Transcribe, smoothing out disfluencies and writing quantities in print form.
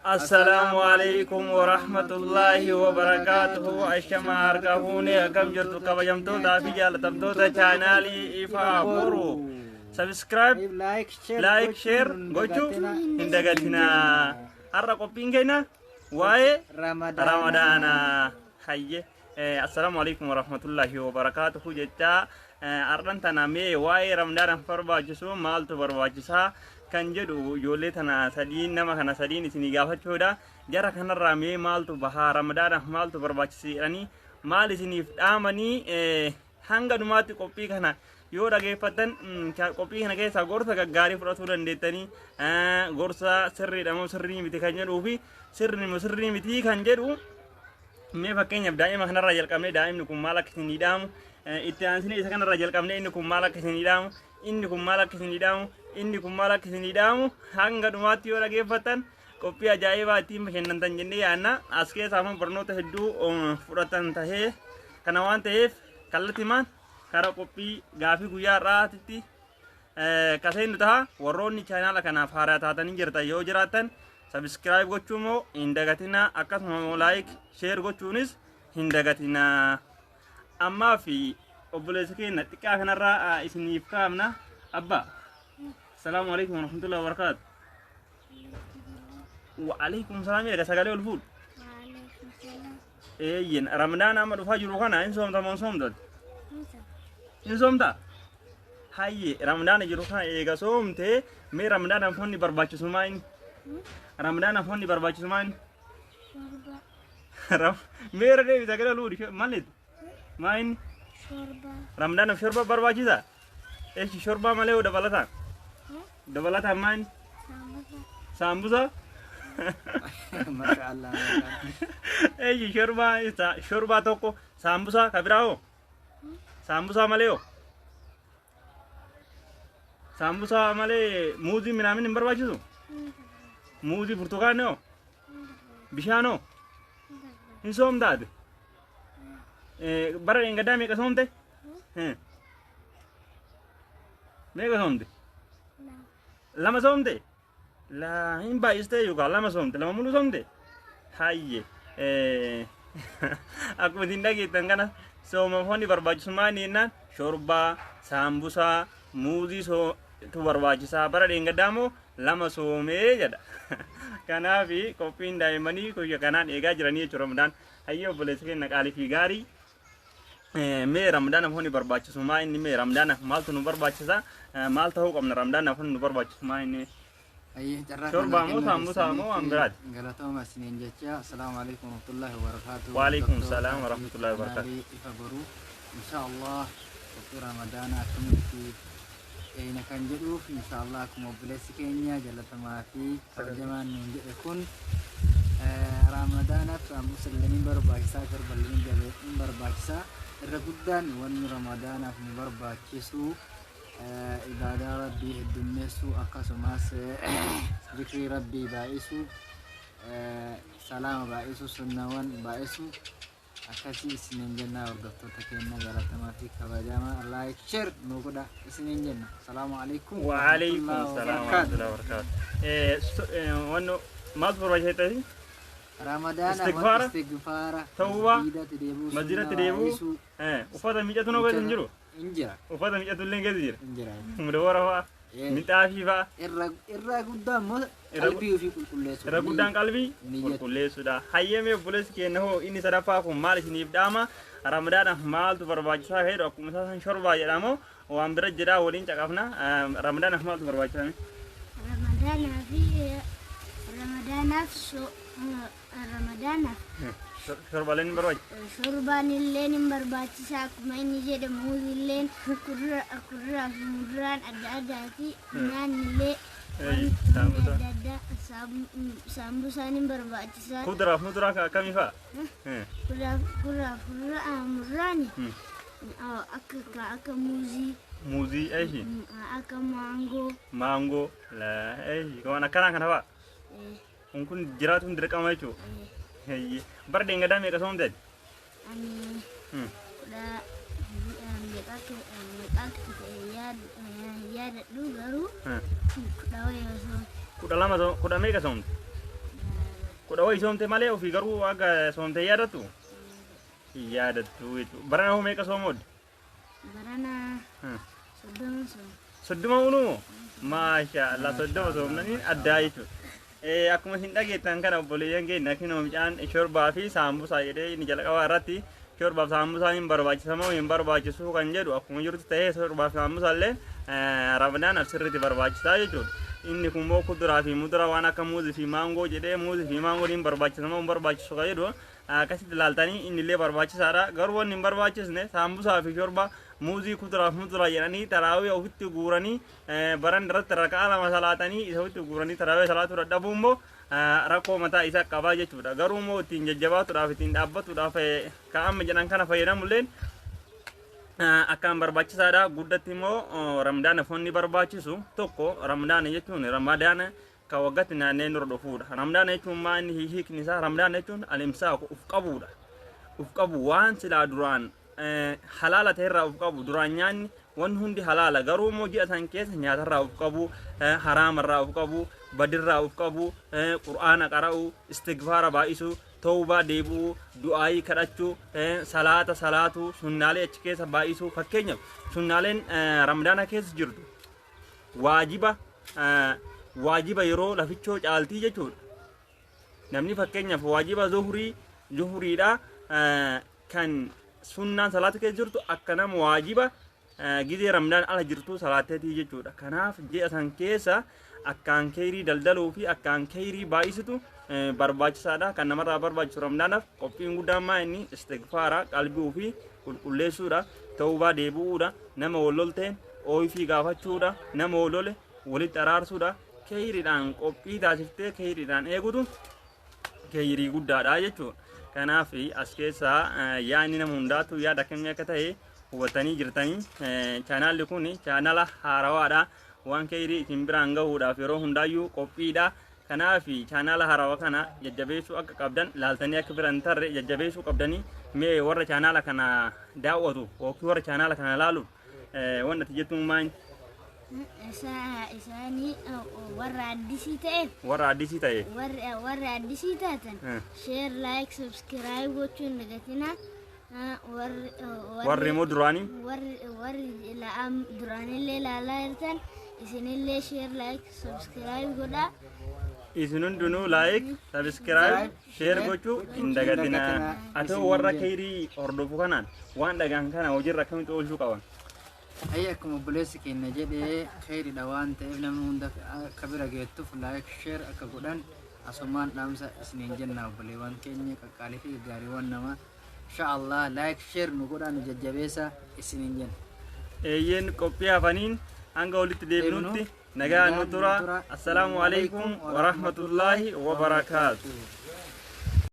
Assalaamu alaikum warahmatullaahi wabarakaatuhu. Ashama harka fuunee, akkam jirtu kabajamtootaa fi jaalatamtoota chaanaalii Ifaa Boru? Subscribe, like, share, like, share gochuu hin dagatinaa. Har'a qophiin keenya waa'ee Ramadaana. Ramadaanaa. Hayye, assalaamu alaikum warahmatullaahi wabarakaatuhu jechaa, har'an tana mee waa'ee Ramadaanaaf barbaachisu maaltu barbaachisaa kan jedhu ijoollee tana sadiin, nama kana sadiin isinii gaafachuudha. Jara kanarraa mee maaltu bahaa, Ramadaanaaf maaltu barbaachisa jedhanii maal isiniif dhaamanii, hanga dhumaatti qophii kana yoo dhageeffattan qophii kana keessaa gorsa gaggaarii fudhatuu dandeettanii, gorsa sirriidha moo sirrii miti kan jedhuu fi sirrii moo sirrii miti kan jedhu, mee fakkeenyaaf daa'ima kanarraa jalqabnee daa'imni kun maal akka isinii dhaamu, itti aansinee isa kanarraa jalqabnee inni kun maal akka isinii dhaamu, inni kun maal akka isinii dhaamu, inni kun maal akka isinii dhaamu, hanga dhumaatti yoo dhageeffattan qophii ajaa'ibaa ittiin bashannantan jennee yaadna. As keessaa immoo barnoota hedduu fudhatan tahee kana waan ta'eef, kallattimaan kara qophii gaafii guyyaa har'aatitti kaseennu taha. Warroonni chaanaala kanaaf haaraa taatanii jirtan yoo jiraattan, subscribe gochuu immoo hin dagatinaa, akkasuma immoo like, share gochuunis hin dagatinaa. Ammaa fi obboleessa keenya xiqqaa kanarraa isiniif kaafna. Abbaa, asalaamu alaikum warahmatullahi wabarakaatu. Wa'alaikum salaam. Eega sagalee ol fuudhu. Eeyyen, Ramadaan amma dhufaa jiru kana hin soomta moo hin soomtati? Hin soomta? Hayye, Ramadaana jiru kana eega soomte, mee Ramadaanaaf wanni barbaachisu maa inni? Ramadaanaaf wanni barbaachisu maa inni? Mee irra deebi, sagalee ol fuudhi, maal jetti? Maa inni? Ramadaanaaf shorba barbaachisa? Eeshi, shorbaa malee hoo dabalataan? Dabalataan maa inni? Saambusa? Masha Allah. Eeshi, shorbaa shorbaa tokko, saambusaa ka biraa hoo? Saambusaa malee hoo? Saambusaa malee muuzii minaamin hin barbaachisu? Muuzii, burtukaanni hoo? Bishaan hoo? Hin soomtaate? Bara dheengaddaa meeqa soomte? Meeqa soomte? Lama soomte? Laa, hin baay'istee yookaan lama soomte, lama mulu soomte? Hayye. Akkuma isin dhageettan kana, soomaaf wanni barbaachisummaa inni jennaan shorbaa, saambusaa, muuzii tu barbaachisaa. Bara dheengaddaa immoo lama soomee jedha. Kanaaf qophiin daa'immanii guyya kanaan eegaa jiranii jechuudha Ramadaan. Hayyee, obboleessa keenya qaalii fi gaarii. Mee Ramadaanaaf wanni barbaachisu maa inni? Mee Ramadaanaaf maaltu nu barbaachisa? Maal ta'uu qabna? Ramadaanaaf wanni nu barbaachisu maa inni? Ayyee, carraa Shorbaa kana moo kennuu saambusaa moo waan biraati? Galatooma isiniin jecha. Assalaamu alaikum warahmatullahi wabarakatuh. Waalaikum salaam warahmatullahi wabarakatuh. Chaanaalii Ifa Boruu, insha Allah qophii Ramadaana akkamitti eeyna kan jedhuuf, insha Allah akkuma obboleessi keenya jalatamaa fi kabajamaan nuun jedhe kun, Ramadaanaaf saambusa illee ni barbaachisaa, shorba illee ni barbaachisaa. Irra guddaan wanni Ramadaanaaf nu barbaachisu ibaadaa Rabbii heddummeessuu, akkasumas zikrii Rabbii baay'isuu, salaama baay'isuu, sunnawwan baay'isuu. Akkasii isiniin jenna. Hordoftoota keenya jalatamaa fi kabajamaa, like, share nu godha isiniin jenna. Salaamu alaikum. Waalaikum salaam warahmatullahi wabarakatuh. Wanno maaltu barbaachisa jettanii? Ramadaana. Istighfaara, istighfaara, tawbaa, masjiidatti deebi'uu, masjiidatti sunnaa deebi'uu, baay'isuu. Uffata miicatu noo keessa hin jiru? Hin jira. Uffata miicatu illee keessa jira. Hin jira. Mudawwara fa'a, mixaafii fa'a. Irra guddaa immoo qalbii ofii qulqulleessuu. Irra guddaan qalbii Niyyat. qulqulleessuudha. Hayyamee, obboleessi keenya hoo inni sadaffaa kun maal isiniif dhaama? Ramadaanaaf maaltu barbaachisaa kan jedhu, akkuma isaa san shorbaa jedhamoo waan bira jedhaa, waliin caqafna. Ramadaanaaf maaltu barbaachisaa? Ramadaanaa fi Ramadaanaaf Ramadaanaaf Shorbaaleen hin barbaachisa. Shorbaan illee ni barbaachisa akkuma inni jedhe, muuzii illeen, kuduraa fi muduraan adda addaati, nyaanni illee wanni Saambusaa. adda addaa, saambusaan ni barbaachisa. Kuduraaf muduraa kan akkamii fa'a? Kuduraa fi muduraan akka muuzii, Muuzii, eeshi. Akka maangoo. Maangoo, eeshi, waan akkanaa kana fa'a. Kun jiraatuun dirqama jechuudha. Bara dheengaddaa meeqa soomte? Ani kudha meeqa meeqa akka ta'e yaadadhu, garuu 10 wayii osoo. 12, 10 meeqa soomte? Kudha wayi soomte malee ofii garuu akka soomte yaadattu? Hin yaadattu jechuudha. Barana hoo meeqa soomoodde? Barana 30 sooma. 30 unuu? Maasha Allah, 30 soomnaniin addaa jechuudha. Akkuma isin dhageettan kana obboleeyyan keenya kinoo mucaan shorbaa fi saambusaa jedhee inni jalqabaa irratti shorbaaf saambusaan hin barbaachisa moo hin barbaachisu kan jedhu akkuma jirutti ta'ee shorbaaf saambusaa illee ramadaanaaf sirriitti barbaachisaa jechuudha. Inni kun immoo kuduraa fi muduraa waan akka muuzii fi maangoo jedhee muuzii fi maangoon hin barbaachisa moo hin barbaachisu kan jedhu akkasitti ilaaltanii inni illee barbaachisaadha. Garuu wanni hin barbaachisne saambusaa fi shorba muuzii kuduraa fi muduraa jedhanii taraawii ofitti guuranii baran irratti raka'aa 2 salaatanii isa ofitti guuranii taraawii salaatuu dadhabuu immoo rakkoo mataa isaa qabaa jechuudha. Garuu immoo ittiin jajjabaatuudhaaf ittiin dhaabbatuudhaaf kan amma jedhan kana fayyadamulleen akkaan barbaachisaadha. Guddatti immoo ramadaana foonni barbaachisu tokko ramadaana jechuun ramadaana kan waggaatti naannee nurra dhufuudha. Ramadaana jechuun maa inni hiikni isaa ramadaana jechuun alimsaaku uf qabuudha. Uf qabu waan silaa duraan halaala ta'erraa uf qabu duraan nyaanni wanni hundi halaala garuu immoo ji'a san keessa nyaatarraa uf qabu haraamarraa uf qabu badirraa uf qabu qur'aana qara'u istigfaara baay'isu tawbaa deebi'uu du'aayii kadhachuu salaata salaatuu sunnaalee achi keessa baay'isuu fakkeenyaaf sunnaaleen ramadaana keessa jirtu waajiba waajiba yeroo lafichoo caaltii jechuudha. Namni fakkeenyaaf waajiba zuhurii zuhuriidha kan sunnaan salaata keessa jirtu akka nama waajiba gizee ramadaan ala jirtu salaateetii jechuudha. Kanaaf ji'a san keessa akkaan keeyrii daldaluu fi akkaan keeyrii baay'isitu barbaachisaadha. Kan namarraa barbaachisu ramadaanaaf qophiin guddaan maa inni istigfaara qalbii ofii qulqulleessuudha. Tawbaa deebi'uudha. Nama wal lolteen ooyifii gaafachuudha. Nama wal lole walitti araarsuudha. Keeyriidhaan qophii taasiftee keeyriidhaan eegutu keeyrii guddaadha jechuudha. Kanaaf as keessaa yaadni nama hundaatu yaada akkamii akka ta'e hubatanii jirtanii chaanaalli kun chaanala haarawaadha. Waan keeyrii isin biraan gahuudhaaf yeroo hundaayyuu qophiidha. Kanaaf chaanala haarawaa kana jajjabeessuu akka qabdan laaltanii akka bira hin tarre jajjabeessuu qabdanii mee warra chaanala kana daawwatu yookiin warra chaanala kana laalu wanti ati jettuun maal? Isaanii warra addisii ta'eef warra addisii ta'e warra addisii taatan share like subscribe gochuu hin dagatinaa. Warri immoo duraanii warri duraanillee ilaalaa jirtan isinillee share like subscribe godhaa. Isin hundinuu like subscribe share gochuu hin dagatinaa. Haa ta'u warra keeyrii hordofu kanaan waan dhagaan kana hojiirra akkamitti oolchuu qaban? Ayyi akkuma obboleessi keenya jedhee kheyriidha waan ta'eef namni hunda akka bira geettuuf like share akka godhan asumaan dhaamsa isiniin jenna obboleewwan keenya qaqqaalii fi gaariiwwan namaa insha Allah like share nu godhaa nu jajjabeessa isiniin jenna. Eeyyeen qophii hafaniin hanga walitti deebinutti nagaa nu tura. Assalaamu alaikum warahmatullaahi wabarakaatu.